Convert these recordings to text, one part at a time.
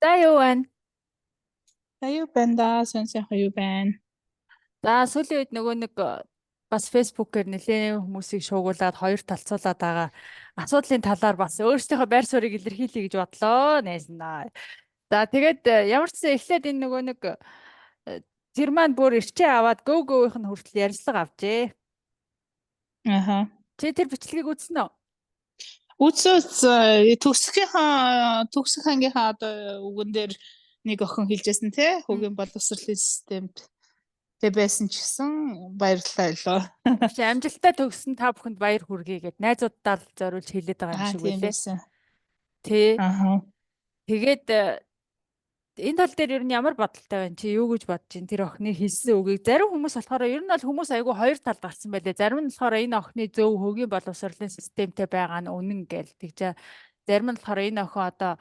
За, юу байна? За, юу байна да? Сон сайхан юу байна? За, сүүлийн үед нөгөө нэг бас Facebook-ээр нэлээд хүмүүсийг шуугуулад хоёр талцуулаад байгаа асуудлын талаар бас өөрсдийнхөө байр суурийг илэрхийлье гэж бодлоо найзнаа. За, тэгээд ямар ч байсан эхлээд энэ нөгөө нэг тэр маань бүр ирчээ аваад go go-ийнх нь хүртэл ярилцлага авчээ. Чи тэр бичлэгийг үзсэн үү? Үзсөөс төгсгийнхаа төгсөх ангийнхаа одоо үгэн дээр нэг охин хэлжсэн те, хөгийн боловсролын системд тэ байсан ч гэсэн баярлалаа лөө. Чи амжилттай төгссөн та бүхэнд баяр хүргэе гэд найзууддаа л зориулж хэлээд байгаа юм шиг байлээ. Тий. Тэгээд энэ тал дээр ер нь ямар бодолтой байна? Чи юу гэж бодож чинь тэр охины хэлсэн үгийг? Зарим хүмүүс болохоор ер нь бол хүмүүс айгүй хоёр талд гарсан байлээ. Зарим нь болохоор энэ охины зөв, хөгийн боловсролын системтэй байгаа нь үнэн гээл тэгж. Зарим нь болохоор энэ охин одоо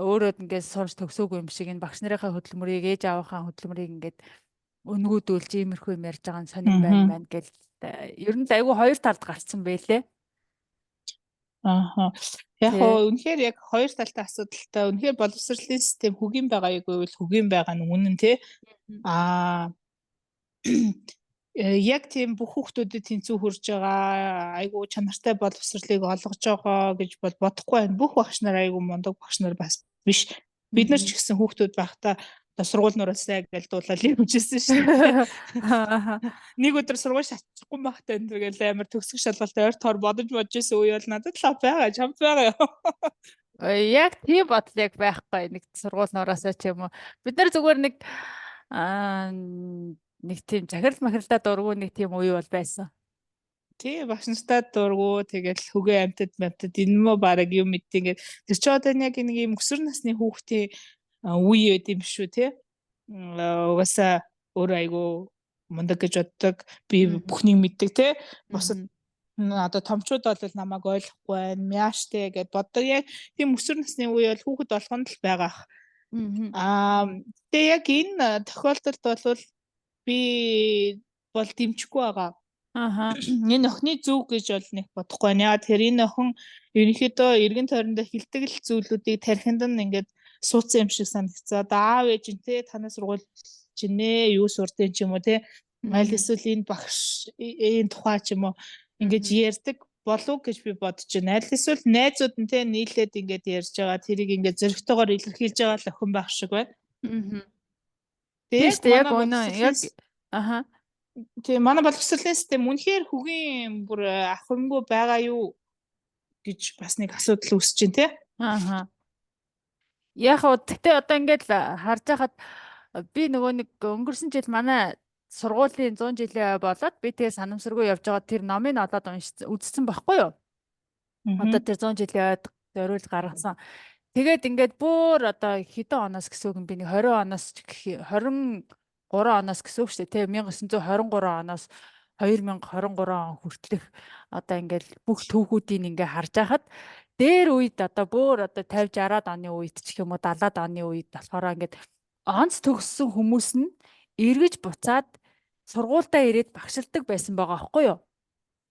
өөрөө ингээд сурч төгсөөгүй юм шиг, энэ багш нарынхаа хөдөлмөрийг, ээж аавынхаа хөдөлмөрийг ингээд өнгүүдүүлж иймэрхүү юм ярьж байгаа нь сонин байна байна гэл ер нь л айгүй хоёр талд гарсан байлээ. Ааха. Яг хоо үнэхээр яг хоёр талтай асуудалтай. Үнэхээр боловсролын систем хөгийн байгаа юу гэвэл хөгийн байгаа нь үнэн тий. Аа, яг тийм бүх хүүхдүүдэд тэнцүү хөрж байгаа, айгүй чанартай боловсролыг олгож байгаа гэж бол бодохгүй байна. Бүх багш нар айгүй мундаг багш нар бас биш. Бид нар ч гэсэн хүүхдүүд байхдаа одоо сургууль нураасай гэж дуулаад явжсэн шүү дээ. Нэг өдөр сургууль шатчихгүй байхтай энэ гэл амар төгсөх шалгалт ойр тоор бодож бодож исэн үе бол надад л байгаа, чамд байгаа юу? Яг тийм бодол яг байхгүй, нэг сургууль нураасай ч юм уу. Бид нар зүгээр нэг нэг тийм захирал махиралдаа дургүй нэг тийм үе бол байсан. Тий, багш нартай дургу, тэгэл хөгээ амьтад мамтад энэ мө бараг юм мэдээ ингээд тэр чи одоо яг нэг юм өсвөр насны хүүхдийн үе байд юм шүү тий. Угаасаа өөрөө айгу мундаг гэж боддог. Би бүхнийг мэддэг тий. Бусад одоо томчууд бол намайг ойлгохгүй байна, мяаштэй гэд боддог. Яг тийм өсвөр насны үе бол хүүхэд болгонд л байгаа. Аа, тэгээ яг энэ тохиолдолд бол би бол дэмжихгүй байгаа. Энэ охины зөв гэж бол нэг бодохгүй байна. Яа, тэр энэ охин ерөнхийдөө эргэн тойрондоо хилдэг л зүйлүүдийг тархинд нь ингээд суудсан юм шиг санагцаа. Одоо аав ээж нь те, танай сургууль чинь юу сурдیں ч юм уу те. Аль эсвэл энэ багш энэ тухай ч юм уу ингэж ярьдаг болов гэж би бодож байна. Аль эсвэл найзууд нь те нийлээд ингээд ярьж байгаа, тэрийг ингээд зөрөгтэйгээр илэрхийлж байгаа л охин байх шиг байна. Тэгээд яг үнэ яг аха. Тийм, манай боловсролын систем үнэхээр хөгийн бүр авах юмгүй байгаа юу гэж бас нэг асуудал үүсэж байна те. Аха. Яг уу гэхдээ одоо ингээд харж байхад би нөгөө нэг өнгөрсөн жил манай сургуулийн 100 жилийн болоод би тэгээ санамсаргүй явж байгаа тэр номыг олоод уншсан үзсэн байхгүй юу? Одоо тэр 100 жилийн ойд зориулж гаргасан. Тэгээд ингээд бүр одоо хэдэн оноос гэсэн үг юм, би нэг 20 оноос 23 оноос гэсэн үг шүү дээ. Тэ, 1923 оноос 2023 он хүртэлх одоо ингээд бүх түүхүүдийг ингээ харж байхад дээр үед одоо бүр одоо 50 60-аад оны үед ч гэх юм уу, 70-аад оны үед болохоор ингээд онц төгссөн хүмүүс нь эргэж буцаад сургуульдаа ирээд багшилдаг байсан байгаа байхгүй юу?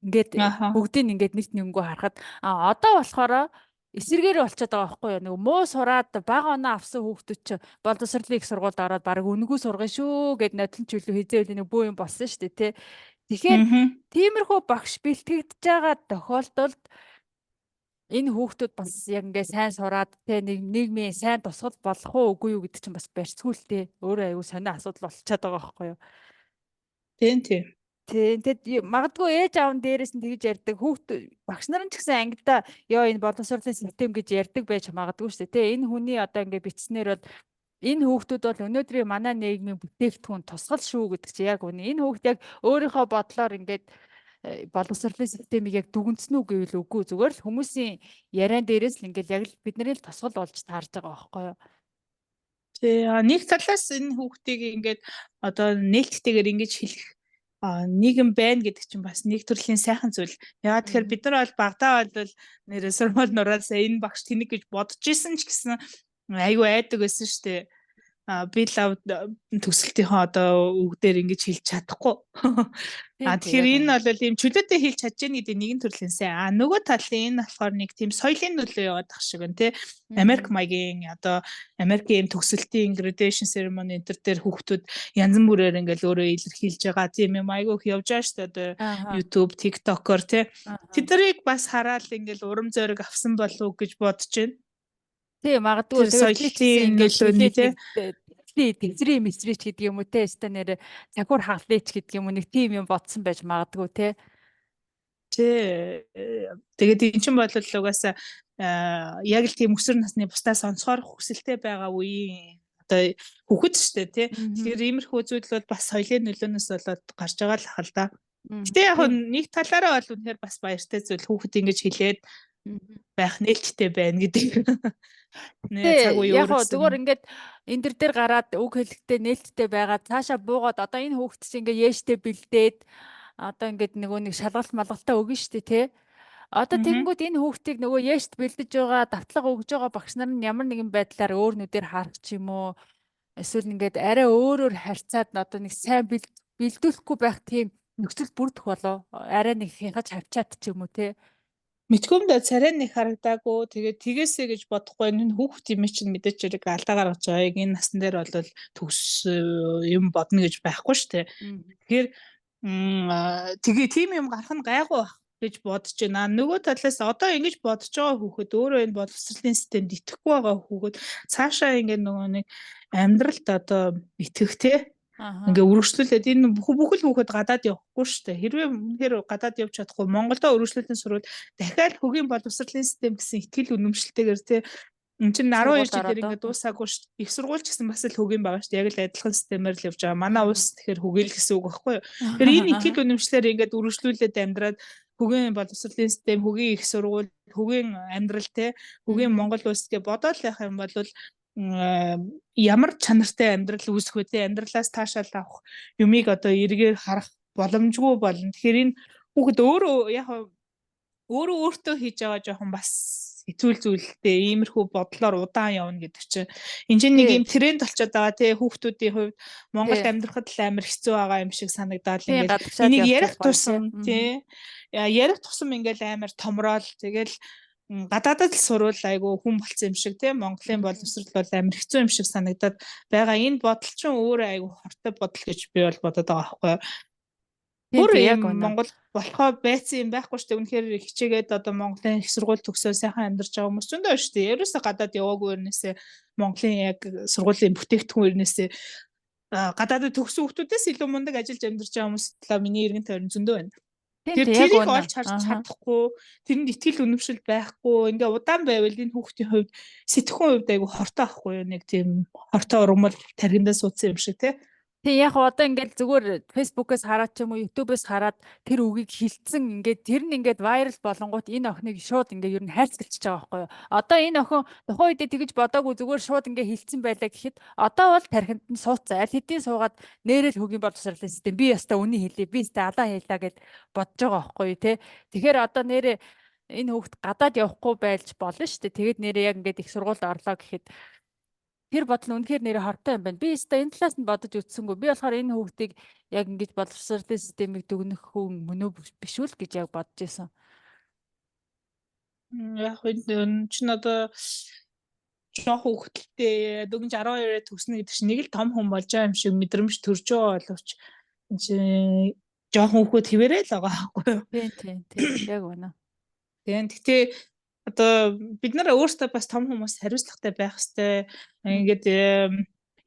Ингээд бүгдийг ингээд нэг нэнгүү харахад, а одоо болохоор эсэргээр болчиход байгаа байхгүй юу? Нэг муу сураад бага оноо авсан хүүхдүүд чи боловсролын их сургуульд ороод бараг үнэгүй сургана шүү гэд нодлон чөлөө хизээвэл нэг бөө юм болсон шүү дээ, тий. Тэгэхээр тиймэрхүү багш бэлтгэгдэж байгаа тохиолдолд энэ хүүхдүүд бас яг ингээ сайн сураад те нэг нийгмийн сайн тусгал болох уу үгүй юу гэдэг чинь бас барьцгүй л те. Өөрөө аягүй сонио асуудал болчиход байгаа байхгүй юу? Тийм, тийм. Тийм. Тэгэд магадгүй ээж аав нь дээрээс нь тэгж ярьдаг. Хүүхд багш нар нь ч гэсэн ангидаа ёо энэ боловсролын систем гэж ярьдаг байж магадгүй шүү дээ. Тэ, энэ хүний одоо ингээ бичснээр бол энэ хүүхдүүд бол өнөөдрийн манай нийгмийн бүтээгдэхүүн, тусгал шүү гэдэг чинь яг үнэ. Энэ хүүхд яг өөрийнхөө бодлоор ингээд боловсролын системийг яг дүгнэсэн үү гэвэл үгүй, зүгээр л хүмүүсийн яриан дээрээс л ингээл яг л бидний л тусгал болж таарж байгаа байхгүй юу? Тий, нэг талаас энэ хүүхдийг ингээд одоо нээлттэйгээр ингэж хэлэх нийгэм байна гэдэг чинь бас нэг төрлийн сайхан зүйл. Яагаад тэгэхээр бид нар бол багадаа бол нэрээ сургууль нураасаа энэ багш тэнэг гэж бодож исэн ч гэсэн айгүй айдаг байсан шүү дээ. Би лав төгсөлтийнхөө одоо үг дээр ингэж хэлж чадахгүй. А тэгэхээр энэ бол ийм чөлөөтэй хэлж чадж гэнэ гэдэг нэгэн төрлийн сайн. А нөгөө талын энэ болохоор нэг тийм соёлын нөлөө яваад ах шиг байна те. Америк маягийн одоо Америкийн ийм төгсөлтийн graduation ceremony энэ төр дээр хүүхдүүд янз бүрээр ингээл өөрөө илэрхийлж байгаа тийм юм айгүйх явж байгаа шүү дээ. Одоо YouTube, TikTok-оор те. Тэд нарыг бас хараад ингээл урам зориг авсан болов уу гэж бодож байна. Тийм, магадгүй соёлын нөлөөний те. Тэзрий мэсрийч гэдэг юм уу те. Өстой нэр цахиур хаглыч гэдэг юм уу, нэг тийм юм бодсон байж магадгүй те. Тэ. Тэгээд эн чинь бол угаасаа яг л тийм өсвөр насны бусдаас онцгой хүсэлтэй байгаа үеийн одоо хүүхэд шүү дээ тий. Тэгэхээр иймэрхүү зүйл бол бас соёлын нөлөөнөөс болоод гарч байгаа л хал да. Гэтэ яг нэг талаараа бол үнэхээр бас баяртай зүйл, хүүхэд ингэж хэлээд байх нээлттэй байна гэдэг. Нэ цаг үе яг зүгээр ингээд энэ төр дээр гараад үг хэлэхдээ нээлттэй байгаа, цаашаа буугаад одоо энэ хүүхэд чинь ингээд ээжтэй бэлдээд одоо ингээд нөгөө нэг шалгалт малгалтаа өгнө шүү дээ тий. Одоо тэгэнгүүт энэ хүүхдийг нөгөө ээжт бэлдэж байгаа, давтлага өгж байгаа багш нар нь ямар нэгэн байдлаар өөр нүдээр харах ч юм уу, эсвэл ингээд арай өөрөөр харьцаад одоо нэг сайн бэлдүүлэхгүй байх тийм нөхцөл бүрдэх болов, арай нэг хянаж хавчаад ч юм уу те. Мэдгүй юм да, царай нэг харагдаагүй. Тэгээд тэгээсээ гэж бодохгүй, энэ хүүхд юм чинь мэдээч хэрэг алдаа гаргаж байгаа. Яг энэ насн дээр бол төгс юм бодно гэж байхгүй шүү дээ. Тэгэхээр тэгээ тийм юм гарах нь гайгүй байх гэж бодож байна. Нөгөө талаас одоо ингэж бодож байгаа хүүхэд өөрөө энэ боловсролын системд итгэхгүй байгаа хүүхэд цаашаа ингээд нөгөө нэг амьдралд одоо итгэх те. Ингээ үргэлжлүүлээд энэ бүхэл хүүхэд гадаад явахгүй шүү дээ. Хэрвээ үнэхээр гадаад явж чадахгүй Монголдо үргэлжлүүлэн сурвал дахиад хөгийн боловсролын систем гэсэн итгэл үнэмшилтэйгээр те. Энд чинь 12 жилээр ингээ дуусаагүй шүү дээ. Их сургууль ч гэсэн бас л хөгийн байгаа шүү дээ. Яг л адилхан системээр л явж байгаа. Манай улс тэгэхээр хөгийн л гэсэн үг байхгүй юу? Тэгэхээр энэ итгэл үнэмшлээр ингээд үргэлжлүүлээд амьдраад хөгийн боловсролын систем, хөгийн их сургууль, хөгийн амьдрал те, хөгийн Монгол улс гэж бодоол явах юм бол ямар чанартай амьдрал үүсэх вэ те, амьдралаас таашаал авах юмыг одоо эргээр харах боломжгүй болно. Тэгэхээр энэ хүүхэд өөрөө яг өөрөө өөртөө хийж байгаа жоохон бас хэцүү зүйлтэй иймэрхүү бодлоор удаан явна гэдэг чинь энэ чинь нэг юм тренд болчиход байгаа тий, хүүхдүүдийн хувьд Монголд амьдрахад л амар хэцүү байгаа юм шиг санагдаад ингээл энийг ярих тусам тий, ярих тусам ингээл амар томрол тэгэл гадаадад л сурвал айгүй хүн болцсон юм шиг тий, Монголын боловсрол бол амар хэцүү юм шиг санагдаад байгаа. Энэ бодол чинь өөрөө айгүй хортой бодол гэж би бол бодод байгаа байхгүй юу. Бүр яг Монгол болохоо байцсан юм байхгүй шүү дээ. Үнэхээр хичээгээд одоо Монголын их сургууль төгсөө сайхан амьдарч байгаа хүмүүс зөндөө шүү дээ. Ерөөсөө гадаад яваагүй өрнөөсөө Монголын яг сургуулийн бүтээгдэхүүн өрнөөсөө гадаадд төгссөн хүмүүсээс илүү мундаг ажиллаж амьдарч байгаа хүмүүс талаа миний эргэн тойрон зөндөө байна. Тэр тэрийг олж харж чадахгүй, тэрэнд итгэл үнэмшил байхгүй, ингээ удаан байвал энэ хүүхдийн хувьд сэтгхүүн хувьд айгүй хортой ахгүй юу, нэг тийм хортой ургамал тархиндаа суудсан юм шиг тий. Тийм, яг одоо ингээл зүгээр Facebook-ээс хараад ч юм уу YouTube-ээс хараад тэр үгийг хилцэн ингээд тэр нь ингээд viral болонгууд энэ охиныг шууд ингээд ер нь хайрцагчж байгаа байхгүй юу. Одоо энэ охин тухайн үедээ тэгэж бодоогүй зүгээр шууд ингээд хилцэн байлаа гэхэд одоо бол тархинд нь суудсан. Аль хэдийн суугаад нэрэл хөгийн боловсролын систем би яста үний хэлээ, би яста алаа хийлаа гэд бодож байгаа байхгүй юу те. Тэгэхээр одоо нэрээ энэ хүүхд гадаад явахгүй байлж болно шүү дээ. Тэгээд нэрээ яг ингээд их сургуульд орлоо гэхэд тэр бодол нь үнэхээр нэрээ хортой юм байна. Би өстой энэ талаас нь бодож үзсэнгүй. Би болохоор энэ хүүхдийг яг ингэж боловсролын системийг дүгнэх хүн мөн үү биш үү л гэж яг бодож исэн. Яг энэ чинь одоо жоох хүүхдэлтэй дөнгөж 12-оор төгснө гэдэг чинь нэг л том хүн болж байгаа юм шиг мэдрэмж төрж байгаа боловч энэ чинь жоох хүүхэд хэвээрээ л байгаа байхгүй юу? Тийм тийм тийм яг үнэ. Тийм, гэхдээ одоо бид нар өөрсдөө бас том хүмүүс хариуцлагатай байх хэвээр. Ингээд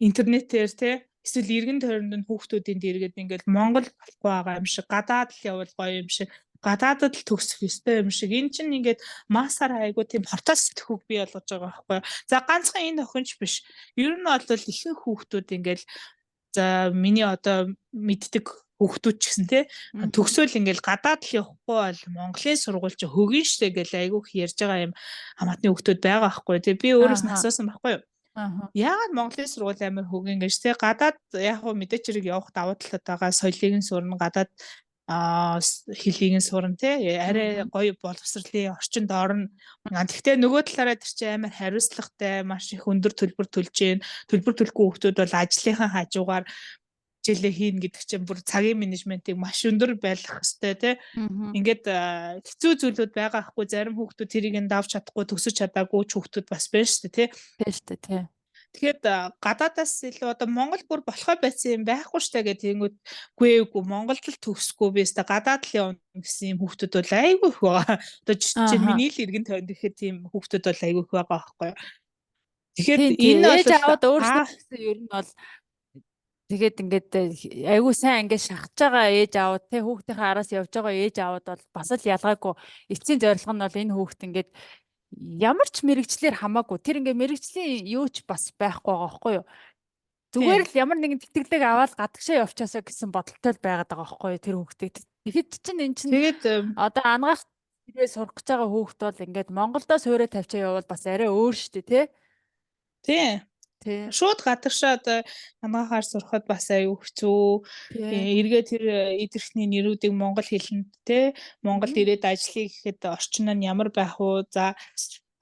интернетээр те эсвэл эргэн тойронд нь хүүхдүүдийн дэргэд ингээд Монгол болохгүй байгаа юм шиг, гадаад л явбал гоё юм шиг, гадаадад л төгсөх ёстой юм шиг. Энэ чинь ингээд массаар айгуу тийм хортой сэтгхүүг бий болгож байгаа байхгүй. За ганцхан энэ охин ч биш. Ер нь бол ихэнх хүүхдүүд ингээд за миний одоо мэддэг хүүхдүүд ч гэсэн те төгсөөл ингээл гадаад л явахгүй бол Монголын сургууль чи хөгийн штэ гэл айгүйх ярьж байгаа юм хамаатны хүүхдүүд байгаа байхгүй. Тэг би өөрөөс нь асуусан байхгүй юу. Яагаад Монголын сургууль амар хөгийн гэж те, гадаад яг хуу мэдээч хэрэг явах давуу талууд байгаа, соёлыг нь сурна, гадаад хэлийг нь сурна те, арай гоё боловсролын орчинд орно. Гэхдээ нөгөө талаараа тэр чинь амар хариуцлагатай, маш их өндөр төлбөр төлж гин. Төлбөр төлөхгүй хүмүүс бол ажлынхаа хажуугаар хичээлээ хийн гэдэг чинь бүр цагийн менежментийг маш өндөр байх хэвээр те. Ингээд хэцүү зүйлүүд байгаа хгүй, зарим хүүхдүүд тэрийг нь давж чадахгүй, төгсөж чадаагүй ч хүүхдүүд бас байна шүү дээ те. Тийм шүү дээ те. Тэгэхээр гадаадаас илүү одоо Монгол бүр болохой байсан юм байхгүй штэ гэх тэгэнгүүт үгүй Монголд л төгсөхгүй би өстө гадаад л явна гэсэн юм хүүхдүүд бол айгүй их байгаа. Одоо жишээ нь миний л эргэн тойронд ихэд тийм хүүхдүүд бол айгүй их байгаа байхгүй юу. Тэгэхээр энэ бол ээж аваад өөрсдөө гэсэн ер нь бол тэгээд ингээд айгүй сайн ингээд шахаж байгаа ээж аавд те, хүүхдийнхээ араас явж байгаа ээж аавд бол бас л ялгаагүй эцсийн зорилго нь бол энэ хүүхд ингээд ямар ч мэрэгчлэр хамаагүй тэр ингээ мэрэгжлийн юу ч бас байхгүй байгаа байхгүй юу. Зүгээр л ямар нэгэн тэтгэлэг аваад гадагшаа явчаасаа гэсэн бодолтой л байгаад байгаа байхгүй юу тэр хүүхдээ. Тэгэхэд чинь эн чинь тэгээд одоо ангаах хэрвээ сурах гэж байгаа хүүхд бол ингээд Монголдо суурэ тавьчаа явбал бас арай өөр шүү дээ тий. Тий. Шууд гадагшаа одоо ангаахаар сурахад бас аюу хэцүү. Эргээ тэр эдэрхний нэрүүдийг монгол хэлэнд те, Монголд ирээд ажиллая гэхэд орчин нь ямар байх вэ? За,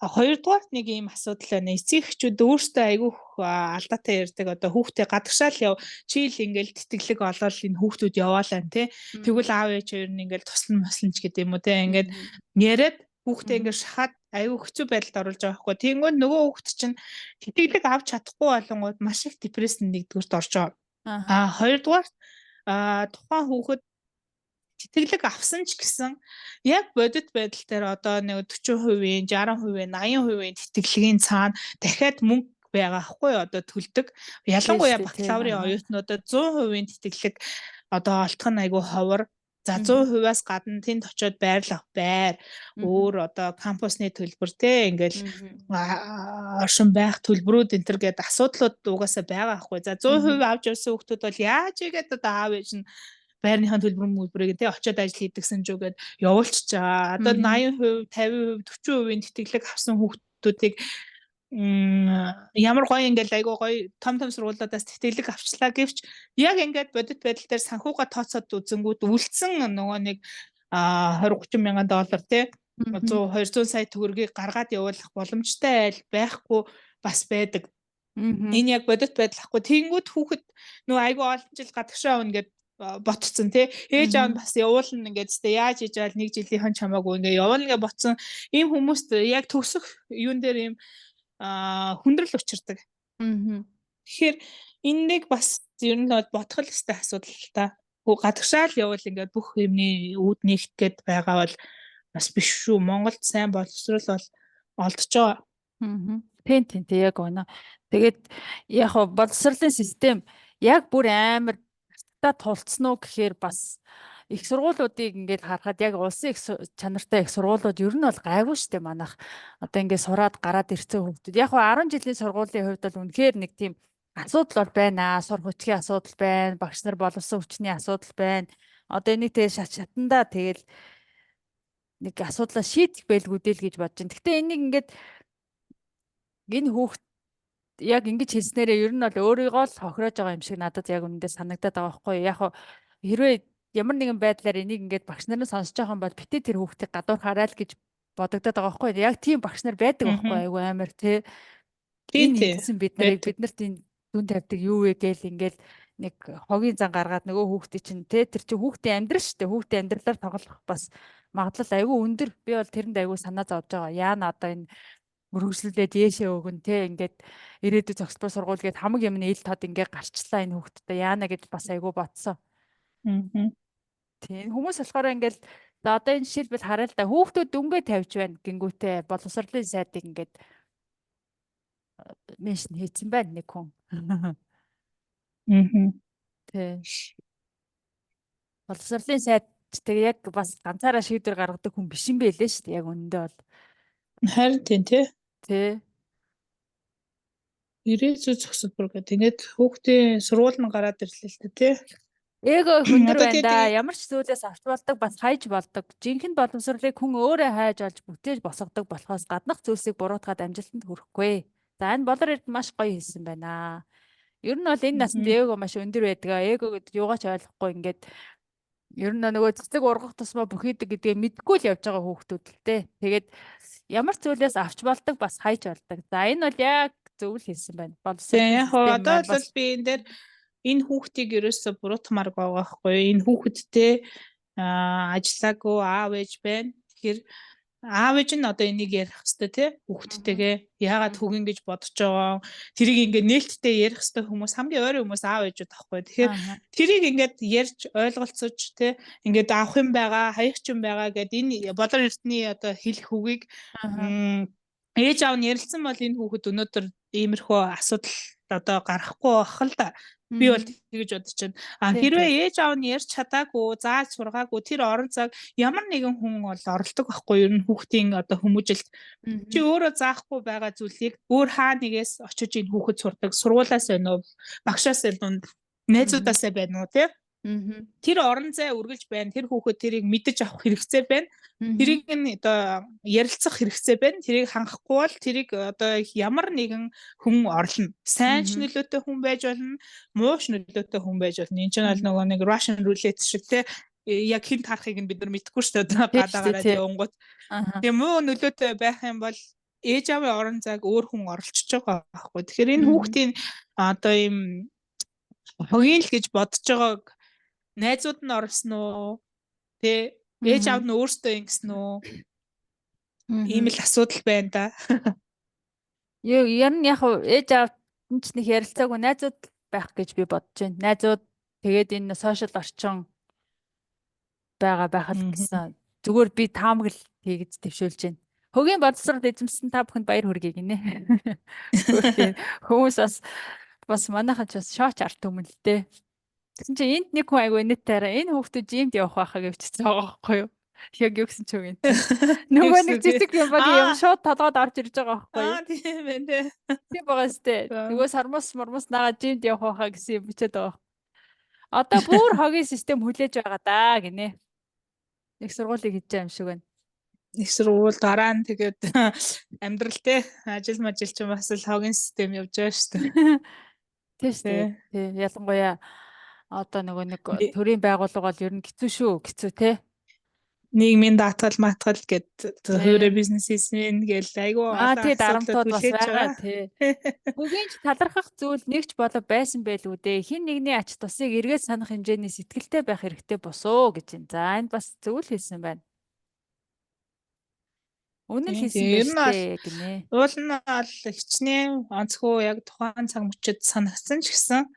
хоёрдугаарт нэг ийм асуудал байна. Эцэг эхчүүд өөрсдөө айгүйх алдаатай ярьдаг. Одоо хүүхдээ гадагшаа л яв. Чи л ингээл тэтгэлэг олоод энэ хүүхдүүд яваалаа те. Тэгвэл аав ээж хоёр нь ингээл туслан маслан ч гэдэг юм уу те. Ингээд яриад хүүхдээ ингээд шахаад аюу хэцүү байдалд оруулж байгаа байхгүй. Тэнгүүд нөгөө хүүхд чинь тэтгэлэг авч чадахгүй болонгууд маш их депрессэнд нэгдүгüрт орж байгаа. Хоёрдугаар тухайн хүүхэд тэтгэлэг авсан ч гэсэн яг бодит байдал дээр одоо нэг 40%, 60%, 80% тэтгэлгийн цаана дахиад мөнгө байгаа хгүй одоо төлдөг. Ялангуяа бакалаврын оюутнуудад 100% тэтгэлэг одоо олдох нь айгүй ховор. За 100%-аас гадна тэнд очиод байрлах байр, өөр одоо кампусны төлбөр те, ингээл оршин байх төлбөрүүд энэ төр гээд асуудлууд угаасаа байгаа хгүй. За 100% авч явсан хүмүүс бол яаж игээд одоо аав ээж нь байрныхаа төлбөр мөлбөрийг те очиод ажил хийдэгсэн ч үгээд явуулчихж байгаа. Одоо 80%, 50%, 40% тэтгэлэг авсан хүүхдүүдийг ямар гоё ингээл айгуу гоё том том сургуулиудаас тэтгэлэг авчлаа гэвч яг ингээд бодит байдал дээр санхугаа тооцоод үзэнгүүт үлдсэн нөгөө нэг 20 30 мянган доллар те 100 200 сая төгрөгийг гаргаад явуулах боломжтой айл байхгүй бас байдаг. Энэ яг бодит байдал ахгүй. Тэнгүүд хүүхэд нөгөө айгуу олон жил гадагшаа авна гэд ботцсон тий. Ээж аав нь бас явуулна ингээд зү яаж хийж аал нэг жилийнхэн чамаагүй ингээд явуулна гэж ботсон. Ийм хүмүүст яг төгсөх юун дээр ийм хүндрэл учирдаг. Тэгэхээр энэ нэг бас ер нь бол бодох л ёстой асуудал л та. Гадагшаа л явбал ингээд бүх юмны үүд нэгт гээд байгаа бол бас биш шүү. Монголд сайн боловсрол бол олдож байгаа. Тийм тийм тийм яг үнэ. Тэгээд яг боловсролын систем яг бүр амар та тулцсан уу гэхээр бас их сургуулиудыг ингээд харахад яг улсын их чанартай их сургуулиуд ер нь бол гайгүй штэ манайх. Одоо ингээд сураад гараад ирсэн хүүхдүүд. Яг 10 жилийн сургуулийн хувьд бол үнэхээр нэг тийм асуудал бол байна. Сур хүчгийн асуудал байна. Багш нар боловсон хүчний асуудал байна. Одоо энийг тэгээ шат шатандаа тэгэл нэг асуудлаа шийдэх байлгүй дээ л гэж бодож байна. Гэхдээ энийг ингээд энэ хүүхд яг ингэж хэлснээрээ ер нь бол өөрийгөө л хохироож байгаа юм шиг надад яг үнэндээ санагдаад байгаа байхгүй юу. Яг хэрвээ ямар нэгэн байдлаар энийг ингээд багш нар нь сонсож байгаа юм бол битээ тэр хүүхдийг гадуурхаарай л гэж бодогдоод байгаа байхгүй юу. Яг тийм багш нар байдаг байхгүй юу. Айгу амар тий. Тийм тийм. Бид нарыг биднэрт энэ дүн тавьдаг юу вэ гээл ингээл нэг хогийн зан гаргаад нөгөө хүүхдийн чинь тий тэр чинь хүүхдийн амьдрал шүү дээ. Хүүхдийн амьдралаар тоглох бас магадлал айгүй өндөр. Би бол тэрэнд айгүй санаа зовж байгаа. Яана одоо энэ өргөжлүүлээд ээшээ өгөн те ингээд ирээдүйд зогсбол сургууль гээд хамаг юм ил тод ингээд гарчлаа энэ хүүхдтэй яана гэж бас айгүй бодсон. Тийм хүмүүс болохоор ингээд за одоо энэ жишээлбэл харъя л да, хүүхдүүд дүнгээ тавьж байна гингүүтээ боловсролын сайдыг ингээд меншн хийцэн байна нэг хүн. Тий. Боловсролын сайд тэг яг бас ганцаараа шийдвэр гаргадаг хүн биш юм байлээ шүү дээ яг үнэндээ бол. Харин тийм тий. Тий. Ирээдүйд зогсолбор гэдэг. Тэгээд хүүхдийн сургууль нь гараад ирлээ л дээ тий. Эго өндөр байна да. Ямар ч зүйлээс авч болдог бас хайж болдог. Жинхэнэ боловсролыг хүн өөрөө хайж олж бүтээж босгодог болохоос гаднах зүйлсийг буруутгаад амжилтанд хүрэхгүй. За энэ Болор Эрдэнэ маш гоё хэлсэн байна. Ер нь бол энэ насанд эго маш өндөр байдаг. Эго гэдэг юугаа ч ойлгохгүй ингээд Ер нь нөгөө цэцэг ургах тусмаа бүхийдэг гэдгээ мэдгүй л явж байгаа хүүхдүүд л дээ. Тэгээд ямар ч зүйлээс авч болдог, бас хайж болдог. За, энэ бол яг зөв л хэлсэн байна. Боловсролын яг одоо бол би энэ дээр энэ хүүхдийг ерөөсө буруутмаар байгаа байхгүй. Энэ хүүхэдтэй ажиллаагүй аав ээж байна. Тэгэхээр аав ээж нь одоо энийг ярих хэвээр тий, хүүхэдтэйгээ яагаад хөгийн гэж бодож байгаа, тэрийг ингээд нээлттэй ярих хэвээр хүмүүс, хамгийн ойрын хүмүүс аав ээжүүд байхгүй. Тэгэхээр тэрийг ингээд ярьж ойлголцож тий, ингээд авах юм байгаа, хаях юм байгаа гэд энэ Болор Эрдний одоо хэлэх үгийг ээж аав нь ярилцсан бол энэ хүүхэд өнөөдөр иймэрхүү асуудал одоо гарахгүй байх л да. Би бол тэгэж бодож байна. А хэрвээ ээж аав нь ярьж чадаагүй, зааж сургаагүй, тэр орон зайг ямар нэгэн хүн бол оролдог байхгүй, ер нь хүүхдийн одоо хүмүүжилт. Чи өөрөө заахгүй байгаа зүйлийг өөр хаа нэгээс очиж энэ хүүхэд сурдаг. Сургуулаас байна уу, багшаас байна уу, найзуудаасаа байна уу, тий? Тэр орон зай үргэлж байна. Тэр хүүхэд тэрийг мэдэж авах хэрэгцээ байна. Тэрийг нь одоо ярилцах хэрэгцээ байна. Тэрийг хангахгүй бол тэрийг одоо ямар нэгэн хүн орлоно. Сайн ч нөлөөтэй хүн байж болно, муу ч нөлөөтэй хүн байж болно. Энэ чинь бол нөгөө нэг Russian roulette шиг те, яг хэн таарахыг нь бид нар мэдэхгүй шүү дээ. Гадаа гараад явангууд. Тэгээ муу нөлөөтэй байх юм бол ээж аавын орон зайг өөр хүн оролцож байгаа байхгүй. Тэгэхээр энэ хүүхдийн одоо ийм хогийн л гэж бодож байгааг найзууд нь оруулсан уу? Тэ, ээж аав нь өөртөө ингэсэн үү? Ийм л асуудал байна да. Юу, ер нь яг ээж аав нь ч нэг ярилцаагүй, найзууд байх гэж би бодож байна. Найзууд, тэгээд энэ social орчин байгаа байх л гэсэн. Зүгээр би таамаглал хийж дэвшүүлж байна. Хөгийн боловсрол эзэмсэн та бүхэнд баяр хүргэе гинэ. Хүмүүс бас манайхан ч бас шооч арт түмэн л дээ. Тэгсэн чинь энд нэг хүн айгүй нийтээр энэ хүүхдүүд gym д явах байхаа гэж бичсэн байгаа байхгүй юу? Яг юу гэсэн ч юм. Нөгөө нэг цэцэг юм баг юм шууд толгойд орж ирж байгаа байхгүй юу? Аа, тийм байна те. Тийм байгаа сте. Нөгөө сармус мормус нагаа gym д явах байхаа гэсэн юм бичээд байгаа. Одоо бүр хогийн систем хүлээж байгаа даа гинэ. Нэг сургуулийг хийж байгаа юм шиг байна. Их сургууль, дараа нь тэгээд амьдрал те, ажил мажил чинь бас л хогийн систем явж байгаа шүү дээ. Тийм шүү дээ. Тийм, ялангуяа одоо нөгөө нэг төрийн байгууллага бол ер нь хэцүү шүү. Хэцүү те. Нийгмийн даатгал матгал гэд хуваарь бизнес хийсэн гээл айгүй олон тий, дарамтууд бас байгаа тий. Хөгийн ч талархах зүйл нэгч болов байсан байлгүй дээ. Хин нэгний ач тусыг эргээд санах хэмжээний сэтгэлтэй байх хэрэгтэй босоо гэж байна. За, энэ бас зөв л хэлсэн байна. Үнэн хэлсэн Ер нь байж тээ гинэ. Уул нь бол хичнээн онцгой яг тухайн цаг мөчид санагдсан ч гэсэн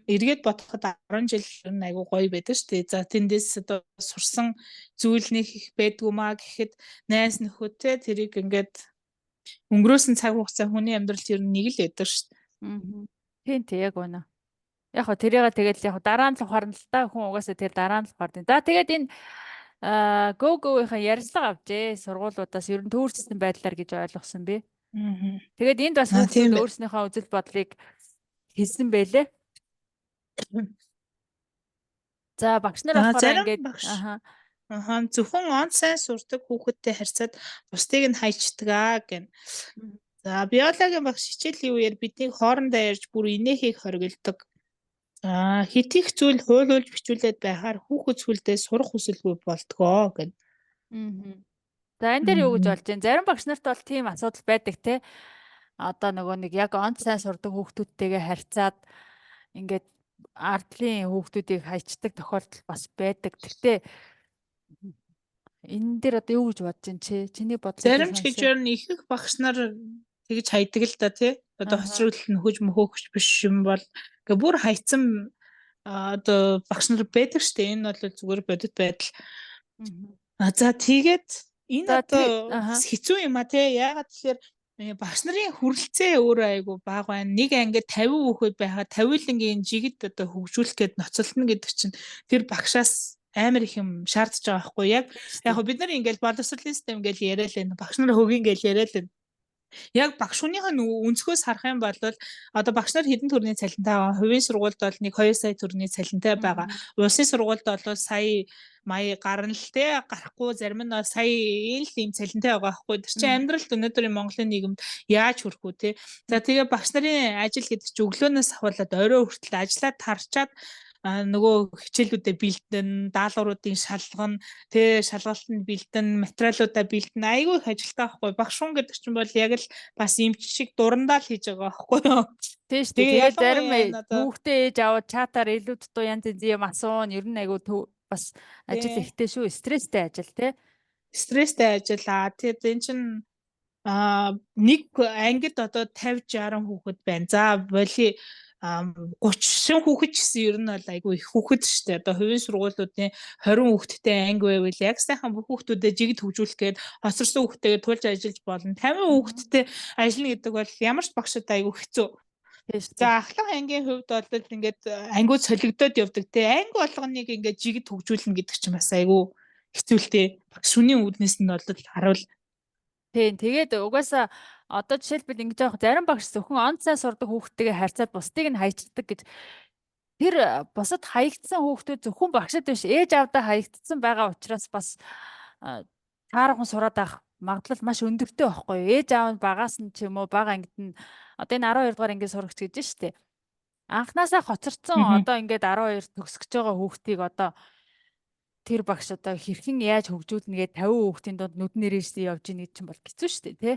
эргээд бодоход 10 жил ер нь айгүй гоё байдаг шүү дээ. За, тэндээс одоо сурсан зүйл нэг их байдгүй маа гэхэд найз нөхөд те, тэрийг ингээд өнгөрөөсөн цаг хугацаа хүний амьдралд ер нь нэг л байдаг шүү дээ. Тийм тий, яг үнэ. Яг хоо тэрийг тэгэл яг дараа нь л ухаарна л та, хүн угаасаа тэр дараа нь л ухаарна. За, тэгээд энэ Go Go-ийн ярилцлага авчээ. Сургуулиудаас ер нь төөрсөн байдлаар гэж ойлгосон би. Тэгээд энд бас хүүхдүүд өөрснийхөө үзэл бодлыг хэлсэн байлээ. За, багш нар болохоор ингээд аа зөвхөн он сайн сурдаг хүүхэдтэй харьцаад бусдыг нь хайчдаг аа гэн. За, биологийн багш хичээлийн үеэр биднийг хоорондоо ярьж бүр инээхийг хоригддог. За, хэт их зүйл хуулуулж бичүүлээд байхаар хүүхэд сүлдээ сурах хүсэлгүй болдгоо гэн. За, энэ дээр юу гэж болж байна? Зарим багш нарт бол тийм асуудал байдаг те. Одоо нөгөө нэг яг он сайн сурдаг хүүхдүүдтэйгээ харьцаад ингээд ардлын хүүхдүүдийг хайчдаг тохиолдол бас байдаг. Гэхдээ энэ дээр одоо юу гэж бодож байна чи? Чиний бодлоо. Зарим ч гэж ер нь их их багш нар тэгж хайдаг л да тий. Одоо хоцрогдол нөхөж мөхөөгч биш юм бол ингээ бүр хайцсан одоо багш нар байдаг штэ. Энэ бол зүгээр бодит байдал. За, тэгээд энэ одоо хэцүү юм а тий. Яагаад тэгэхээр багш нарын хүрэлцээ өөрөө айгу бага байна. Нэг ангид 50 хүүхэд байхад 50-ын жигд одоо хөгжүүлэх гээд ноцолтно гэдэг чинь тэр багшаас амар их юм шаардж байгаа байхгүй яг. Яг бид нар ингээл боловсролын систем ингээл яриа л байна. Багш нар хөгийн ингээл яриа л байна. Яг багш хүнийх нь өнцгөөс харах юм бол одоо багш нар хэдэн төгрөгийн цалинтай байгаа. Хувийн сургуульд бол нэг 2 сая төгрөгийн цалинтай байгаа. Улсын сургуульд бол сая мая гарна л те, гарахгүй, зарим нь сая ийм л ийм цалинтай байгаа байхгүй. Тэр чинь амьдралд өнөөдрийн Монголын нийгэмд яаж хүрэх үү те. За, тэгээ багш нарын ажил гэдэг чинь өглөөнөөс ахуулаад орой хүртэл ажиллаад тарчаад нөгөө хичээлүүдэд бэлдэн, даалгавруудын шалгана, тэ шалгалтанд бэлдэн, материалуудаа бэлдэн, айгүй их ажилтаа байхгүй. Багш хүн гэдэг чинь бол яг л бас эмч шиг дурандаа л хийж байгаа байхгүй юу? Тийм шүү дээ. Тэгээд зарим хүүхдээ ээж аваад чатаар илүү дутуу янз янз юм асуун. Ер нь айгүй бас ажил ихтэй шүү. Стресстэй ажил тий. Стресстэй ажил аа. Тэгээд эн чинь нэг ангид одоо 50 60 хүүхэд байна. За боли 30 хүүхэд ч гэсэн ер нь бол айгүй их хүүхэд шүү дээ. Одоо хувийн сургуулиудын 20 хүүхэдтэй анги байвал яг сайхан бүх хүүхдүүдэд жигд хөгжүүлэх гээд хоцорсон хүүхдтэйгээ тулж ажиллаж болно. 50 хүүхэдтэй ажиллана гэдэг бол ямар ч багшид айгүй хэцүү. За ахлах ангийн хувьд бол ингээд ангиуд солигдоод явдаг те. Анги болгоныг ингээд жигд хөгжүүлнэ гэдэг чинь бас айгүй хэцүү л те. Багш шүнийн үүднээс нь бол харуул. Тийм, тэгээд угаасаа одоо жишээлбэл ингэж явах зарим багш зөвхөн он цай сурдаг хүүхдтэйгээ харьцаад бусдыг нь хайчдаг гэж тэр бусад хаягдсан хүүхдүүд зөвхөн багшид биш ээж аавдаа хаягдсан байгаа учраас бас таархан сураад авах магадлал маш өндөртэй байхгүй юу? Ээж аав нь багаас нь ч юм уу бага ангид нь одоо энэ 12 дугаар ангийн сурагч гэж штэ. Анхнаасаа хоцорсон одоо ингээд 12 төгсөж байгаа хүүхдийг одоо тэр багш одоо хэрхэн яаж хөгжүүлнэ гээд 50 хүүхдийн дунд нүдэн нэрээсээ явж ийн гэж чинь бол хэцүү шүү дээ, тий?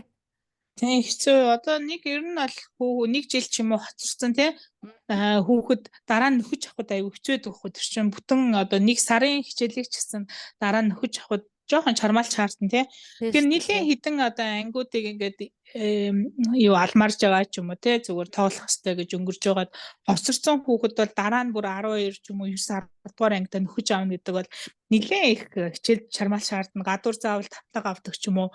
Тийм хэцүү. Одоо нэг ер нь бол нэг жил ч юм уу хоцорсон тий хүүхэд дараа нь нөхөж авахд аюу хэцүү байдаг байхгүй. Тэр чинь бүтэн одоо нэг сарын хичээлийг ч гэсэн дараа нь нөхөж авахд жоохон чармаал чаардсан тий. Тэгэхээр нэлийн хідэн одоо ангиудыг ингээд юу алмарж байгаа ч юм уу тий зүгээр тоглох хэвээр гэж өнгөрж байгаад хоцорсон хүүхэд бол дараа нь бүр 12 ч юм уу 9 10 дугаар ангидаа нөхөж авна гэдэг бол нэлээд их хичээл чармаал шаардна. Гадуур заавал тавтаг авдаг ч юм уу.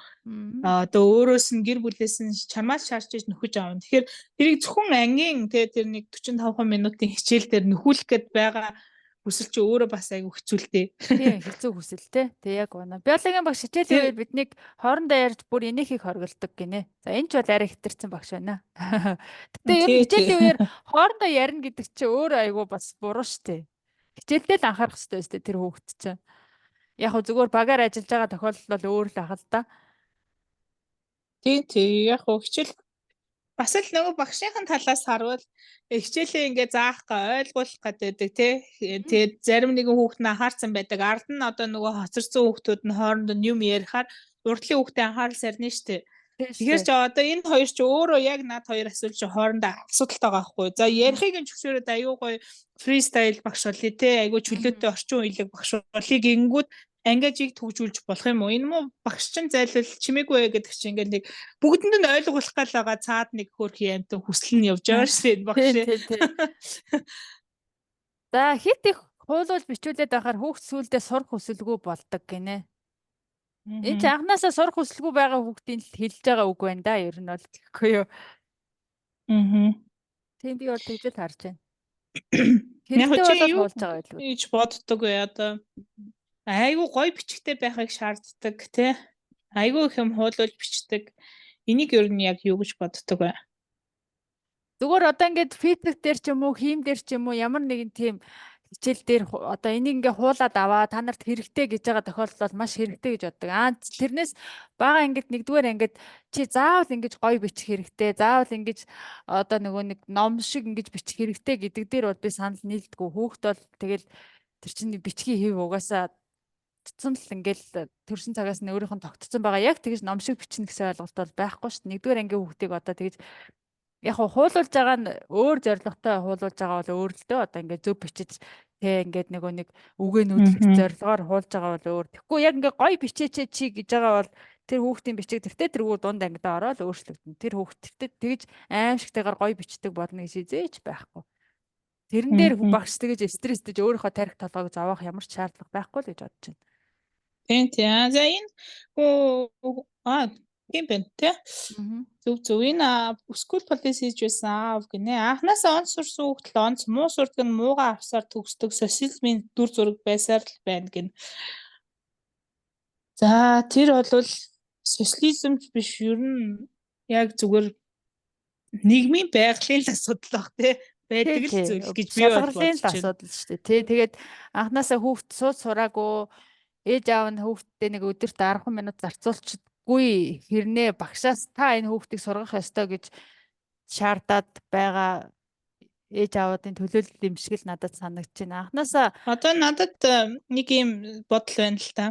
Одоо өөрөөс нь гэр бүлээс нь чармаал шаарч иж нөхөж авна. Тэгэхээр тэрийг зөвхөн ангийн тий тэр нэг 45 минутын хичээл дээр нөхүүлэх гээд байгаа хүсэл чи өөрөө бас айгүй хэцүү л дээ. Тийм хэцүү хүсэл те. Тэг яг байна. Биологийн багш хичээлийн үеэр биднийг хоорондоо ярьж бүр энийхийг хоригддог гинэ. За энэ ч бол арай хэтэрсэн багш байна. Гэтэ ер нь хичээлийн үеэр хоорондоо ярина гэдэг чи өөрөө айгүй бас буруу шүү дээ. Хичээлдээ л анхаарах хэрэгтэй шүү дээ тэр хүүхэд чинь. Яг хөө зүгээр багаар ажиллаж байгаа тохиолдол бол өөр л ах л да. Тийм тийм яг хөө хичээл бас л нөгөө багшийн талаас харуул хичээлээ ингээ заах га ойлгуулах гэдэг тий. Тэгээд зарим нэгэн хүүхэд нь анхаарсан байдаг. Ард нь одоо нөгөө хоцорсон хүүхдүүд нь хооронд нь юм ярихаар урдлын хүүхдээ анхаарал сарна штэ. Тэгэхээр чи одоо энэ хоёр чи өөрөө яг над хоёр асуулт чи хоорондоо асуудалтай байгаа байхгүй. За ярихыг нь зөвшөөрөөд аюу гоё фристайл багш болъё те. Айгуу чөлөөтэй орчин үеийг багш болъё гингүүд ангижийг төгжүүлж болох юм уу? Энэ мó багш чинь зайлвал чимээгүй гэдэг чинь ингээл нэг бүгдэнд нь ойлгуулах гал байгаа цаад нэг хөөрхий амтан хүсэл нь явж байгаа шүү дээ багш. За хит их хуулуул бичүүлээд байхаар хүүхд сүулдэ сурах хүсэлгүй болдог гинэ. Энэ чинь анхнаасаа сурах хүсэлгүй байгаа хүүхдийн л хэлж байгаа үг байна да ер нь бол тэгэхгүй юу. Аа. Тийм би бол тэгж л харж байна. Хэрэгтэй бол хуулж байгаа байлгүй. Гэж боддог вэ одоо. Айгүй гоё бичгтэй байхыг шаарддаг тий. Айгүй их юм хуулуул бичдэг. Энийг ер нь яг юу гэж боддог вэ? Зүгээр одоо ингээд физик дээр ч юм уу, хим дээр ч юм уу ямар нэгэн тийм хичээл дээр одоо энийг ингээ хуулаад аваа та нарт хэрэгтэй гэж байгаа тохиолдол бол маш хэрэгтэй гэж боддог. Аа тэрнээс бага ангид нэгдүгээр ангид чи заавал ингэж гоё бичих хэрэгтэй, заавал ингэж одоо нөгөө нэг ном шиг ингэж бичих хэрэгтэй гэдэг дээр бол би санал нийлдэггүй. Хүүхд бол тэгэл тэр чинь бичгийн хэв угаасаа тогтцсон л ингээл төрсэн цагаас нь өөрийнх нь тогтцсон байгаа. Яг тэгж ном шиг бичнэ гэсэн ойлголт бол байхгүй шүү дээ. Нэгдүгээр ангийн хүүхдийг одоо тэгж яг хуулуулж байгаа нь өөр зорилготой хуулуулж байгаа бол өөр л дөө. Одоо ингээд зөв бичиж тэ ингээд нөгөө нэг үгээ нүүдлэх зорилгоор хуулж байгаа бол өөр. Тэгэхгүй яг ингээд гоё бичээч чи гэж байгаа бол тэр хүүхдийн бичиг тэртээ тэргүй дунд ангидаа ороод өөрчлөгдөн. Тэр хүүхд тэртээ тэгж аимшигтайгаар гоё бичдэг болно гэж хизээч байхгүй. Тэрэн дээр багш тэгж стрессдэж өөрийнхөө тарих толгойг зовоох ямар ч шаардлага байхгүй л гэж бодож байна. Тийм тийм. За энэ тийм байна тий. Зөв зөв. Энэ school policy хийж байсан аав гинэ. Анхнаасаа онц сурсан хүүхд л онц, муу сурдаг нь муугаа авсаар төгсдөг социализмын дүр зураг байсаар л байна гинэ. За тэр бол социализм биш ер нь яг зүгээр нийгмийн байгалийн л асуудал баг тий. Байдаг л зүйл гэж би бодож байна. Асуудал шүү дээ. Тий. Тэгээд анхнаасаа хүүхд сууд сураагүй ээж аав нь хүүхдтэй нэг өдөрт 10 минут зарцуулчихгүй хэрнээ багшаас та энэ хүүхдийг сургах ёстой гэж шаардаад байгаа ээж аавуудын төлөөлөл юм шиг л надад санагдаж байна. Анхнаасаа одоо надад нэг юм бодол байна л та.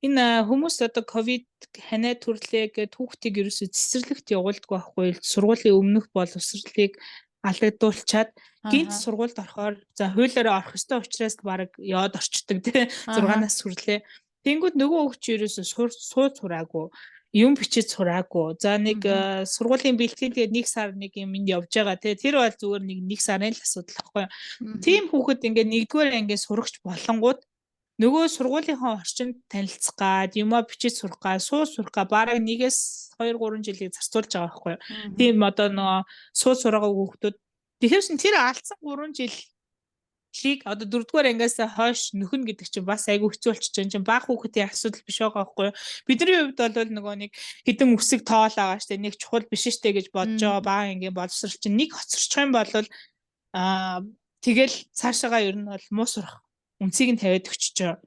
Энэ хүмүүс одоо ковид ханаа төрлөө гэд хүүхдийг ерөөсөө цэцэрлэгт явуулдаггүй байхгүй сургуулийн өмнөх боловсролыг алагдуулчаад гинт сургуульд орохоор за хуулиараа орох ёстой учраас баг яваад орчдөг тий 6 нас хүрлээ. Тэнгүүд нөгөө хүүхд чи ерөөсөө сууж сураагүй, юм бичиж сураагүй. За нэг сургуулийн бэлтгэл тэгээд нэг сар нэг юм энд явж байгаа тий. Тэр бол зүгээр нэг сарын л асуудал байхгүй. Тийм хүүхэд ингээд нэгдүгээр ангийн сурагч болонгууд нөгөө сургуулийнхаа орчинд танилцах гад, юмаа бичиж сурах гад, суу сурах гад бараг 1-ээс 2 3 жилийг зарцуулж байгаа байхгүй юу. Тийм одоо нөгөө суу сураагүй хүүхдүүд тэгэхээр тэр алдсан 3 жил лиг одоо дөрөвдүгээр ангиас хойш нөхөн гэдэг чинь бас айгүй хэцүү болчих чинь баг хүүхдийн асуудал биш байгаа байхгүй юу. Бидний хувьд бол нөгөө нэг хідэн үсэг тоол байгаа штэ нэг чухал биш штэ гэж бодож байгаа баг ангийн боловсрал чинь нэг хоцорчих юм бол тэгэл цаашаага ер нь бол муу сурах үнцийг нь тавиад өчөж байгаа.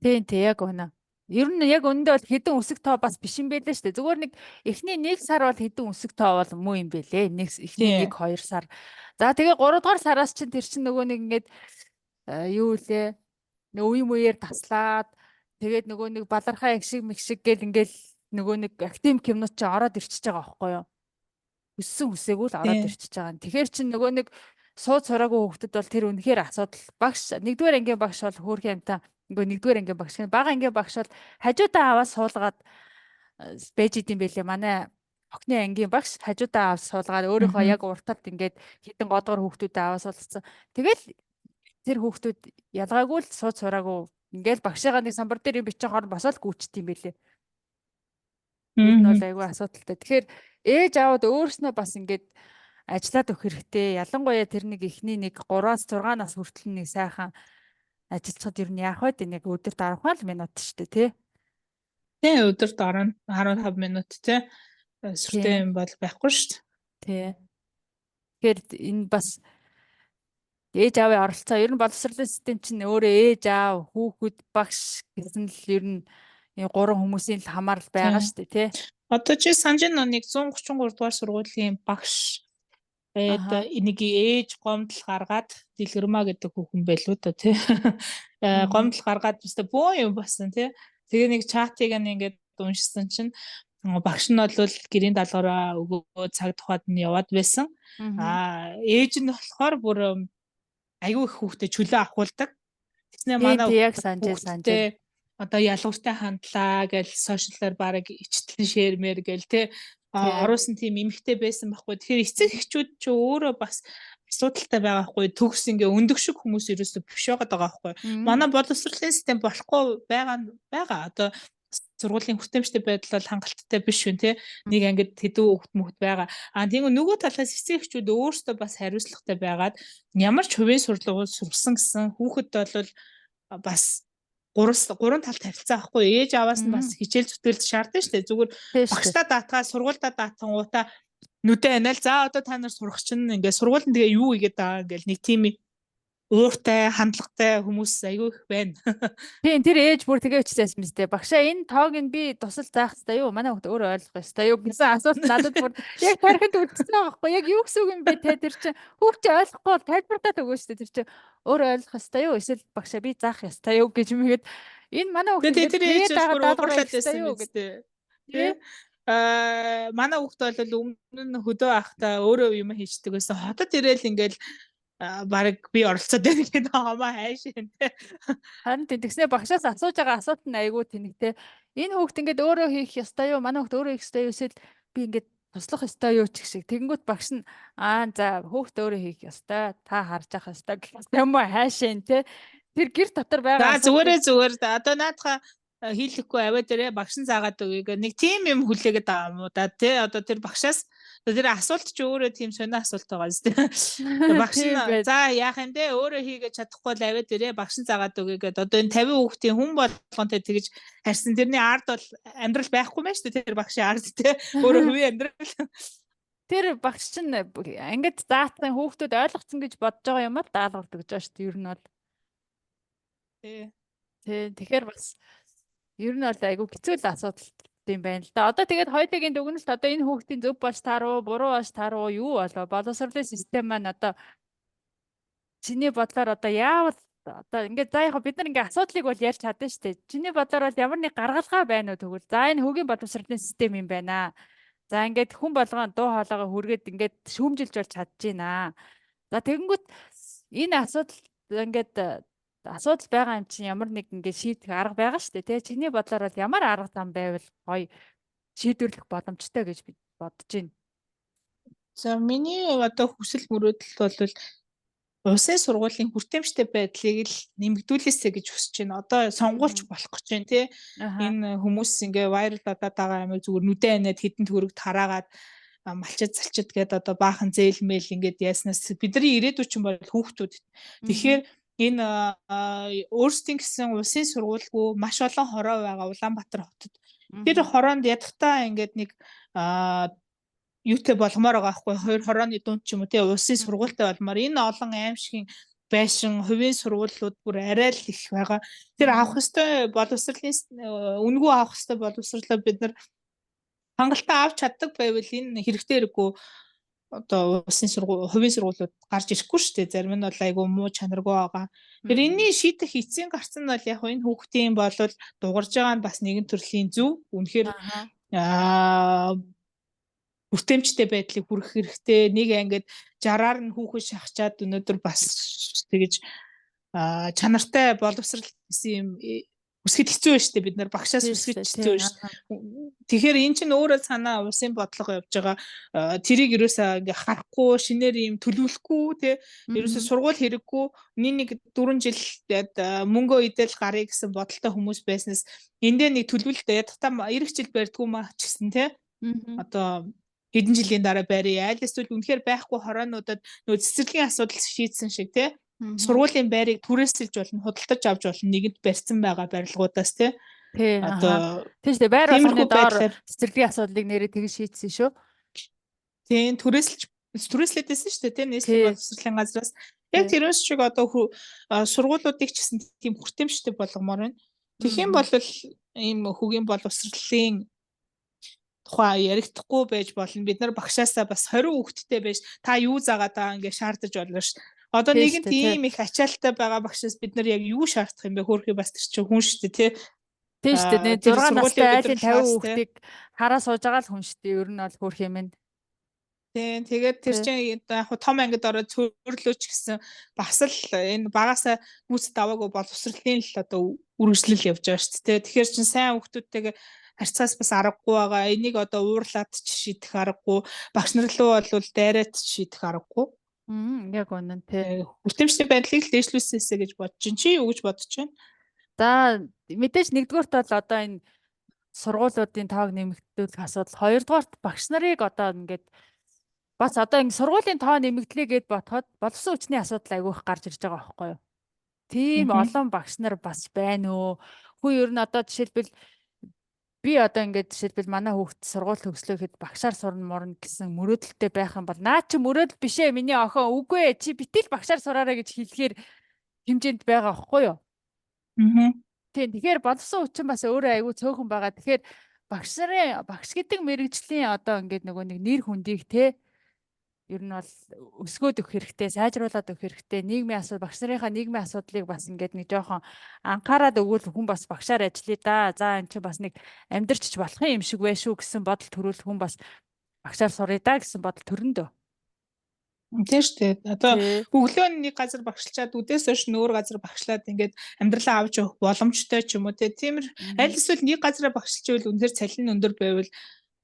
Тийм тийм яг үнэ. Ер нь яг үнэндээ бол хэдэн үсэг тоо бас биш юм байлээ шүү дээ. Зүгээр нэг эхний 1 сар бол хэдэн үсэг тоо бол муу юм бэлээ. Нэг эхний 1 2 сар. За тэгээ 3 дугаар сараас чинь тэр чинь нөгөө нэг ингээд юу лээ. Үе мууээр таслаад тэгээд нөгөө нэг балархай ягшиг мэг шиг гэл ингээл нөгөө нэг академик юмнууд чинь ороод ирчихэж байгаа байхгүй юу? Хүссэн хүсээгүй л ороод ирчихэж байгаа. Тэгэхээр чинь нөгөө нэг сууд сураагүй хүүхдэд бол тэр үнэхээр асуудал. Багш нэгдүгээр ангийн багш бол хөөрхөн амтан нөгөө нэгдүгээр ангийн багш гэн бага ангийн багш бол хажуудаа аваад суулгаад байж идэм бэлээ. Манай охины ангийн багш хажуудаа аваад суулгаад өөрийнхөө яг урт талд ингээд хідэн годгор хүүхдүүдэд аваад суулгацсан. Тэгэл тэр хүүхдүүд ялгаагүй л сууд сураагүй ингээл багшигаа нэг самбар дээр юм бичих хооронд босоод гүйчт юм бэлээ. Энэ бол айгүй асуудалтай. Тэгэхээр ээж аауд өөрснөө бас ингээд ажиллаад өгөх хэрэгтэй. Ялангуяа тэр нэг эхний нэг 3-аас 6 нас хүртэл нэг сайхан ажиллахад ер нь яах вэ? Нэг өдөрт 10 минут шүү дээ, тий? Тий, өдөрт 10 15 минут тий. Сүртэй юм бол байхгүй шүү дээ. Тий. Тэгэхээр энэ бас ээж аавын оролцоо ер нь боловсролын систем чинь өөрөө ээж аав, хүүхэд, багш гэсэн л ер нь энэ гурван хүмүүсийн л хамаарал байгаа шүү дээ, тий. Одоо чи санаж нэг 133 дугаар сургуулийн багш тэгээд нэг ээж гомдол гаргаад Дэлгэрмаа гэдэг хүүхэн байлуу да тий. Гомдол гаргаад өстө бөө юм болсон тий. Тэгээ нэг чатыг ингээд уншсан чинь багш нь бол гэрийн даалгавраа өгөө цаг тухайд нь яваад байсан. Аа ээж нь болохоор бүр айгүй их хүүхдэд чөлөө авахулдаг. Тэгснэ манай яг санаж санаж одоо ялгууртай хандлаа гэж сошиалаар бараг ичтлэн шеэрмээр гэл тий оруулсан тийм эмэгтэй байсан байхгүй. Тэгэхээр эцэг эхчүүд ч өөрөө бас асуудалтай байгаа байхгүй. Төгс ингээ өндөг шиг хүмүүс ерөөсөө биш байгаа даа байхгүй. Манай боловсролын систем болохгүй байгаа байгаа. Одоо сургуулийн хүртээмжтэй байдал бол хангалттай биш үү те. Нэг ангид хэдэн хүүхд мөхд байгаа. А тийм нөгөө талаас эцэг эхчүүд өөрсдөө бас хариуцлагатай байгаад ямар ч хувийн сурлагууд сурсан гэсэн хүүхэд бол бас гурван талд харилцаа авахгүй ээж аваас нь бас хичээл зүтгэлд шаардсан шүү дээ. Зүгээр багшдаа даатгаа сургуульдаа даатгангуудаа нүдэ анаал за одоо та нар сурах чинь ингээ сургууль нь тэгээ юу хийгээд байгаа ингээл нэг тийм ууртай хандлагатай хүмүүс айгүй их байна. Тийм тэр ээж бүр тэгээ өчсөн юм зү. Багшаа энэ тоог нь би тусал заах хэрэгтэй юу? Манай хүүхд өөрөө ойлгох ёстой юу гэсэн асуулт надад бүр яг тархинд үлдсэн байгаа байхгүй яг юу гэсэн үг юм бэ те тэр чинь хүүхд чи ойлгохгүй бол тайлбарлаад өгөөш шүү дээ тэр чинь өөрөө ойлгох ёстой юу? Эсвэл багшаа би заах ёстой юу гэж мэгээд энэ манай хүүхд тэр ээж бүр уурлаад байсан юм зү. Тэ манай хүүхд бол өмнө нь хөдөө байхдаа өөрөө юм хийждэг байсан. Хотод ирээл ингээл бараг би оролцоод байна гэдэг хамаа хайш юм те. Харин тэгснэ багшаас асууж байгаа асуулт нь айгүй тэнэг те. Энэ хүүхд ингээд өөрөө хийх ёстой юу? Манай хүүхд өөрөө хийх ёстой юу? Эсвэл би ингээд туслах ёстой юу ч гэх шиг. Тэгэнгүүт багш нь аа за хүүхд өөрөө хийх ёстой. Та харж явах ёстой гэх юм уу хайшин те. Тэр гэр дотор байгаа. За зүгээрээ зүгээр. Одоо наадха хийлэхгүй аваад ирээ багш нь заагаад өгье нэг тийм юм хүлээгээд байгаа юм уу да тий одоо тэр багшаас тэр асуулт чи өөрөө тийм сонио асуулт байгаа зү тий багш нь за яах юм бэ өөрөө хийгээд чадахгүй л аваад ирээ багш нь заагаад өгье гэд одоо энэ 50 хүүхдийн хүн болгонтой тэгж харсан тэрний ард бол амьдрал байхгүй мэн шүү дээ тэр багшийн ард тий өөрөө хувийн амьдрал. Тэр багш чинь ангид заасан хүүхдүүд ойлгоцсон гэж бодож байгаа юм аа даалгавар өгч байгаа шүү дээ ер нь бол. Тий. Тий тэгэхээр бас ер нь бол айгүй хэцүү л асуудал юм байна л да. Одоо тэгээд хоёулын дүгнэлт одоо энэ хүүхдийн зөв болж тааруу, буруу болж тааруу юу болов? Боловсролын систем маань одоо Чиний бодлоор одоо яавал одоо ингээд за яг бид нар ингээд асуудлыг бол ярьж чадна шүү дээ. Чиний бодлоор бол ямар нэг гаргалгаа байна уу тэгвэл за энэ хөгийн боловсролын систем юм байна. За ингээд хүн болгон дуу хоолойгоо хүргээд ингээд шүүмжилж бол чадж байна. За тэгэнгүүт энэ асуудал ингээд асуудал байгаа юм чинь ямар нэг ингээд шийдэх арга байгаа шүү дээ. Тэ чиний бодлоор бол ямар арга зам байвал гоё шийдвэрлэх боломжтой гэж би бодож байна. За миний одоо хүсэл мөрөөдөл бол улсын сургуулийн хүртээмжтэй байдлыг л нэмэгдүүлээсэй гэж хүсэж байна. Одоо сонгуульч болох гэж байна тий. Энэ хүмүүс ингээ viral болоод байгаа юм зүгээр нүдэн анаад хэдэн төгрөг тараагаад малчид залчид гээд одоо баахан зээл мэйл ингээд яаснаас бидний ирээдүйн чинь бол хүүхдүүд. Тэгэхээр энэ өөрсдийн гэсэн улсын сургуульгүй маш олон хороо байгаа Улаанбаатар хотод. Тэр хороонд ядахтаа ингээд нэг юутай болгомоор байгаа байхгүй хоёр хорооны дунд ч юм уу тий улсын сургуультай болмоор энэ олон аимшигын байшин хувийн сургуулиуд бүр арай л их байгаа. Тэр авах ёстой боловсролын үнэгүй авах ёстой боловсрлоо бид нар хангалттай авч чаддаг байвал энэ хэрэгтэй хэрэггүй одоо улсын сургууль хувийн сургуулиуд гарч ирэхгүй шүү дээ. Зарим нь бол айгүй муу чанаргүй байгаа. Тэр энэний шийдэх эцсийн гарц нь бол яг энэ хүүхдийн болвол дугарж байгаа нь бас нэгэн төрлийн зөв. Үнэхээр аа хүртээмжтэй байдлыг хүргэх хэрэгтэй. Нэг ангид 60-аар нь хүүхэд шахачаад өнөөдөр бас тэгэж чанартай боловсрал гэсэн юм хүсгэд хэцүү байна шүү дээ. Бид нар багшаас хүсгэж хэцүү байна шүү. Тэгэхээр эн чинь өөрөө цаанаа улсын бодлого явж байгаа. Тэрийг ерөөсөө ингээ харахгүй, шинээр юм төлөвлөхгүй тий. Ерөөсөө сургууль хэрэггүй. Нэг 4 жил мөнгөө идэл гарыг гэсэн бодолтой хүмүүс байснаас эндээ нэг төлөвлөлт ядахтаа 90 жил барьдгүй маа ч гэсэн тий. Одоо хэдэн жилийн дараа барья. Аль эсвэл үнэхээр байхгүй хороонуудад нөө цэцэрлэгийн асуудал шийдсэн шиг тий. Сургуулийн байрыг түрээсэлж болно, худалдаж авч болно. Нэгэнт барьсан байгаа барилгуудаас тий. Тий. Одоо тийм шүү дээ. Байр болгоны доор цэцэрлэгийн асуудлыг нэрээ тэгж шийдсэн шүү. Тийм, түрээслээд байсан шүү дээ тий. Нийслэлийн боловсролын газраас. Яг тэрнээс шиг одоо сургуулиудыг ч гэсэн тийм хүртээмжтэй болгомоор байна. Тэгэх юм бол ийм хөгийн боловсролын тухай ярихдаггүй байж болно. Бид нар багшаасаа бас 20 хүүхэдтэй байж та юу заагаад байгаа ингээ шаардаж болно ш. Одоо нэгэнт ийм их ачаалттай байгаа багшаас бид нар яг юу шаардах юм бэ? Хөөхий бас тэр чинь хүн шүү дээ, тий. Тийм шүү дээ. 6 настай айлын 50 хүүхдийг хараа сууж байгаа л хүн шүү дээ. Ер нь бол хөөх юм. Тийм, тэгээд тэр чинь яг том ангид ороод цөөрлөөч гэсэн бас л энэ багасаа гүйцэд аваагүй боловсролын л одоо үргэлжлэл явж байгаа шүү дээ. Тэгэхээр чин сайн хүүхдүүдтэйгээ харьцаас бас аргагүй байгаа. Энийг одоо уурлаад ч шийдэх аргагүй, багш нар руу бол дайраад ч шийдэх аргагүй. Яг үнэн тий. Хүртээмжтэй байдлыг л дээшлүүлсээсэй гэж бодож чинь. Чи юу гэж бодож байна? За мэдээж нэгдүгээрт бол одоо энэ сургуулиудын тоог нэмэгдүүлэх асуудал, хоёрдугаарт багш нарыг одоо ингээд бас одоо ингэ сургуулийн тоо нэмэгдлээ гэд бодоход боловсон хүчний асуудал айгүйх гарч ирж байгаа байхгүй юу? Тийм олон багш нар бас байна уу? Хүн ер нь одоо жишээлбэл би одоо ингээд жишээлбэл манай хүүхд сургууль төгслөө гэхэд багшаар сурна мурна гэсэн мөрөөдөлтэй байх юм бол наа чи мөрөөдөл биш ээ миний охин үгүй ээ чи битэл багшаар сураарай гэж хэлэхээр хэмжээнд байгаа байхгүй юу? Тийм, тэгэхээр боловсон хүчин бас өөрөө айгүй цөөхөн байгаа. Тэгэхээр багш нарын багш гэдэг мэрэгжлийн одоо ингээд нөгөө нэг нэр хүндийг те ер нь бол өсгөөд өгөх хэрэгтэй, сайжруулад өгөх хэрэгтэй. Нийгмийн асуудал, багш нарынхаа нийгмийн асуудлыг бас ингээд нэг жоохон анхаарад өгвөл хүн бас багшаар ажиллая да. За энэ чинь бас нэг амьдрч болох юм шиг вэ шүү гэсэн бодол төрүүл хүн бас багшаар суръя да гэсэн бодол төрөн дөө. Тийм шүү дээ. Одоо өглөө нэг газар багшлаад үдээс хойш нөөр газар багшлаад ингээд амьдралаа авч явах боломжтой ч юм уу те. Тиймэр аль эсвэл нэг газараа багшилж байвал үнэхээр цалин өндөр байвал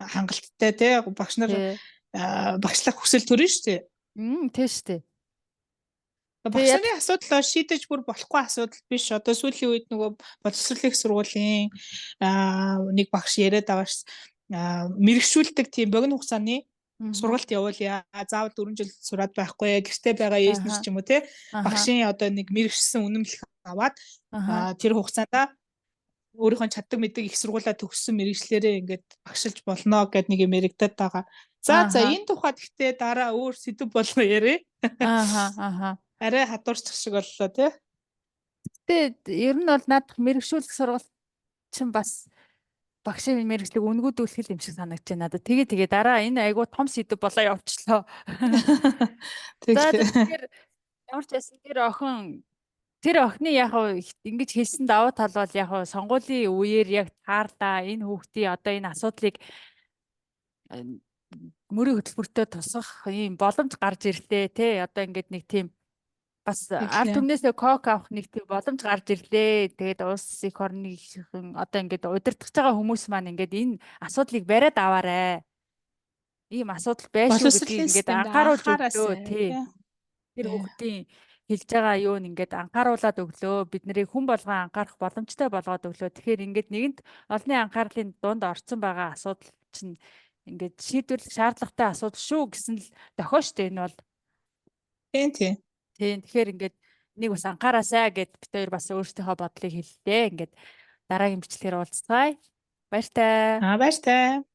хангалттай те. Багш нар багшлах хүсэл төрнө шүү дээ. Тийм шүү дээ. Багш нарын асуудал шийдэж бүр болохгүй асуудал биш. Одоо сүүлийн үед нөгөө боловсролын их сургуулийн нэг багш яриад байгаа ш. Мэргэшүүлдэг тийм богино хугацааны сургалт явуулъя. Заавал 4 жил сураад байхгүй. Гэрте байгаа ээж нар ч юм уу те. Багшийн одоо нэг мэрэгшсэн үнэмлэх аваад тэр хугацаанд өөрийнхөө чаддаг мэддэг их сургуулаа төгссөн мэрэгчлэрээ ингээд багшилж болно гэд нэг юм яригдаад байгаа. За энэ тухай гэхдээ дараа өөр сэдв болгоо яриа. Арай хадуурчих шиг боллоо тий. Гэтэ ер нь бол наадах мэрэгшүүлэх сургалт чинь бас багшийн мэрэгчлийг үнгүүдүүлэх юм шиг санагдаж байна надад. Тэгээ дараа энэ айгуу том сэдв болоо явчлаа. Тэгэхээр Ямар ч байсан тэр охины яг ингэж хэлсэн давуу тал бол яг сонгуулийн үеэр яг таарлаа. Энэ хүүхдийн одоо энэ асуудлыг мөрийн хөтөлбөртөө тусгах ийм боломж гарч ирлээ те. Одоо ингээд нэг тийм бас ард түмнээсээ кок авах нэг тийм боломж гарч ирлээ. Тэгээд улс эх орныхан одоо ингээд удирдах байгаа хүмүүс маань ингээд энэ асуудлыг бариад аваарэ. Ийм асуудал байшгүй гэдгийг ингээд анхааруулж өглөө тий. Тэр хүүхдийн хэлж байгаа юу нь ингээд анхааруулад өглөө. Бид нарыг хүн болгон анхаарах боломжтой болгоод өглөө. Тэгэхээр ингээд нэгэнт олонний анхаарлын дунд орцсон байгаа асуудал чинь ингээд шийдвэрлэх шаардлагатай асуудал шүү гэсэн л дохио штэ энэ бол. Тийм тийм. Тийм, тэгэхээр ингээд нэг бас анхаараасай гэд бид хоёр бас өөрсдийнхөө бодлыг хэллээ. Ингээд дараагийн бичлэгээр уулзцгаая. Баяртай. Аа, баяртай.